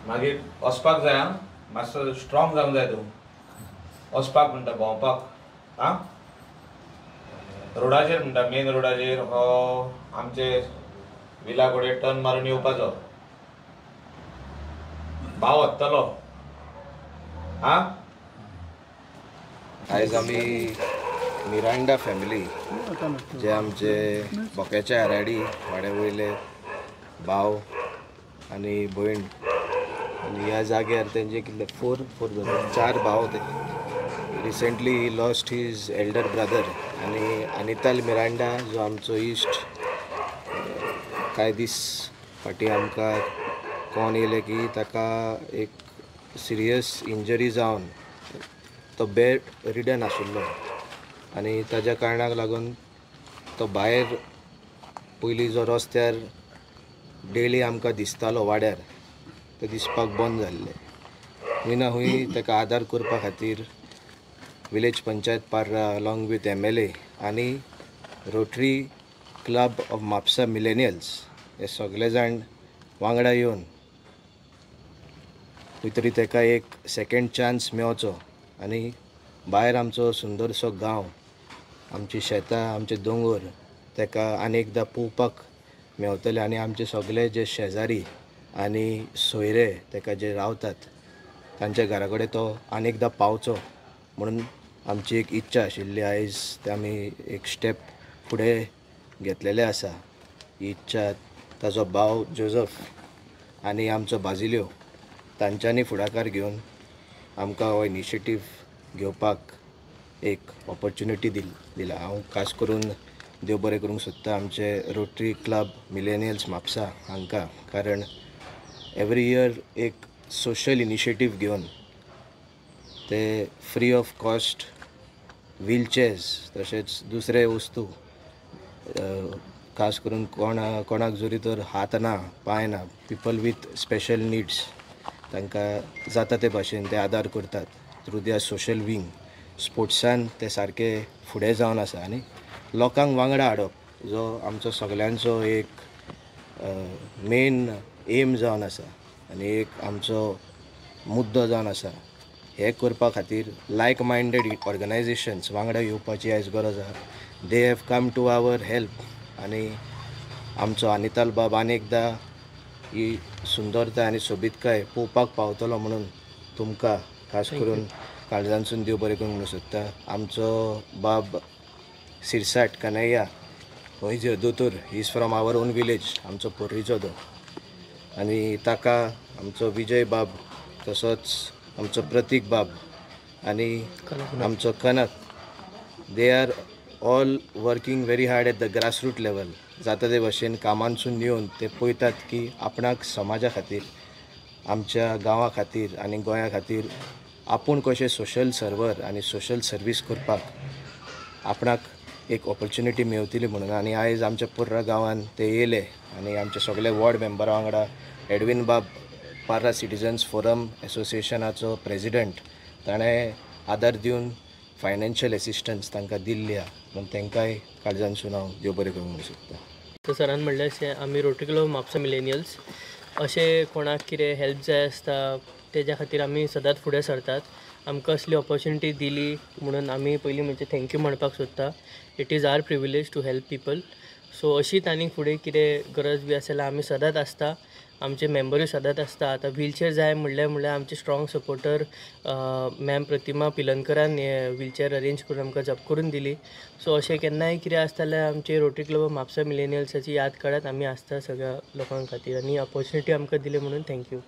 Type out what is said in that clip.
मागीर वचपाक जाय आं, मातसो स्ट्रॉंग जावंक जाय तूं. वचपाक म्हणटा भोंवपाक आं, रोडाचेर म्हणटा, मेन रोडाचेर हो आमचे विला कडेन टर्न मारून येवपाचो. भाव वतलो आं. आयज आमी मिरांडा फॅमिली जे आमचे बोक्याच्या आराडी वाड्या वयले भाव आनी भयण, आनी ह्या जाग्यार तेंचे कितले फोर फोर चार भाव ते. Recently he lost his elder brother आनी अनिताल मिरांडा जो आमचो इश्ट कांय दीस फाटीं आमकां कोण येयलें की ताका एक सिरियस इंजरी जावन तो बेड रिडन आशिल्लो आनी ताज्या कारणाक लागून तो भायर पयलीं जो रस्त्यार डेली आमकां दिसतालो वाड्यार तो दिसपाक बंद जाल्लें. हुंय ना हुंय ताका आदार करपा खातीर village panchayat Parra along with MLA आनी Rotary Club of Mapusa Millennials हे सगळे जाण वांगडा येवन खंय तरी ताका एक सेकेंड चान्स मेवचो आनी भायर आमचो सुंदरसो गांव, आमची शेतां, आमचे दोंगर ताका आनी एकदां पळोवपाक मेवतले आनी आमचे सगळे जे शेजारी आनी सोयरे ताका जे रावतात तांच्या घरा कडेन तो आनी एकदां पावचो म्हणून आमची एक इच्छा आशिल्ली. आयज ते आमी एक स्टेप फुडें घेतलेले आसा. ही इच्छा ताजो भाव जोजफ आनी आमचो बाजिल्यो तांच्यांनी फुडाकार घेवन आमकां हो इनिशिएटीव घेवपाक एक ऑपॉर्च्युनिटी दिला. हांव खास करून देव बरें करूंक सोदता आमचे रोटरी क्लब मिलेनियल्स म्हापसा हांकां, कारण एवरी इयर एक सोशल इनिशिएटीव घेवन ते फ्री ऑफ कॉस्ट व्हीलचेअर्स तशेंच दुसरे वस्तू खास करून कोणाक जरी तर हात ना पांय ना, पिपल विथ स्पेशल निड्स तांकां जाता ते भाशेन ते आदार करतात थ्रू there social wing. स्पोर्ट्सान ते सारके फुडें जावन आसा आनी लोकांक वांगडा हाडप जो आमचो सगल्यांचो एक मेन एम जावन आसा आनी एक आमचो मुद्दो जावन आसा. हें करपा खातीर लायक मायंडेड ऑर्गनायजेशन्स वांगडा येवपाची आयज गरज आसा. They have come to our help आनी आमचो अनिताल बाब आनी एकदां ही सुंदरताय आनी सोबीतकाय पळोवपाक पावतलो म्हणून तुमकां खास करून काळजांतसून देव बरें करूंक म्हणून सोदता. आमचो बाब सिरसाट कन्हैया हो is a दोतोर, he is from our own village, आमचो पोर्रीचो तो, आनी ताका आमचो विजय बाब तसोच आमचो प्रतीक बाब आनी आमचो Kanak, they are all working very hard at the grassroot level. जाता ते भाशेन कामांतसून येवन ते पळयतात की आपणाक समाजा खातीर, आमच्या गांवा खातीर आनी गोंया खातीर आपूण कशें सोशल सर्वर आनी सोशल सर्वीस करपाक आपणाक एक ऑपॉर्च्युनिटी मेवतली म्हणून. आनी आयज आमच्या पर्रा गांवान ते येयले आनी आमचे सगळे वॉर्ड मेंबरा वांगडा एडविन बाब पार्रा सिटीजन्स फोरम एसोसिएशनाचो प्रेजिडंट ताणें आदार दिवन फायनान्शियल एसिस्टन्स तांकां दिल्ली आहा म्हणून तांकांय काळजांतसून हांव देव बरें करूंक म्हणूंक सोदता. तर सरान म्हणलें अशें आमी रोटरी क्लब म्हापसा मिलेनियल्स अशें कोणाक कितें हेल्प जाय आसता तेज्या खातीर आमी सदांच फुडें सरतात. आमकां असली ऑपॉर्च्युनिटी दिली म्हणून आमी पयलीं म्हणजे thank you म्हणपाक सोदता. It is our privilege to help people. So अशीच आनी फुडें कितें गरज बी आसा जाल्यार आमी सदांच आसता, आमचे मेंबरूय सदांच आसता. आतां व्हीलचेअर जाय म्हणल्यार आमचे स्ट्रॉंग सपोर्टर मॅम प्रतिमा पिलनकरान व्हीलचेअर अरेंज करून आमकां जप करून दिली. सो अशें केन्नाय कितें आसता जाल्यार आमचे रोटरी क्लब म्हापसा मिलेनियल्साची याद काडात, आमी आसता सगळ्या लोकां खातीर आनी ऑपॉर्च्युनिटी आमकां दिली म्हणून thank you.